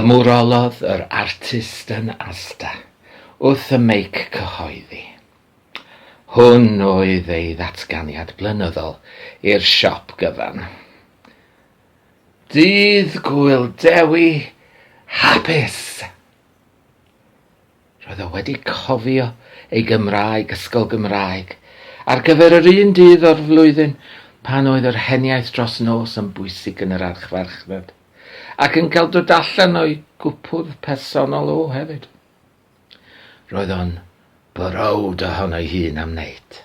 Ymwrolodd yr artist yn Asda wrth y meic cyhoeddi. Hwn oedd ei ddatganiad blynyddol i'r siop gyfan. Dydd Gŵyl Dewi hapus! Roedd o wedi cofio ei Gymraeg ysgol Gymraeg ar gyfer yr un dydd o'r flwyddyn pan oedd yr heniaith dros nos yn bwysig yn yr archfarchnad, ac yn cael dod allan o'i gwpwrdd personol o hefyd. Roedd o'n browd ohono'i hun am wneud.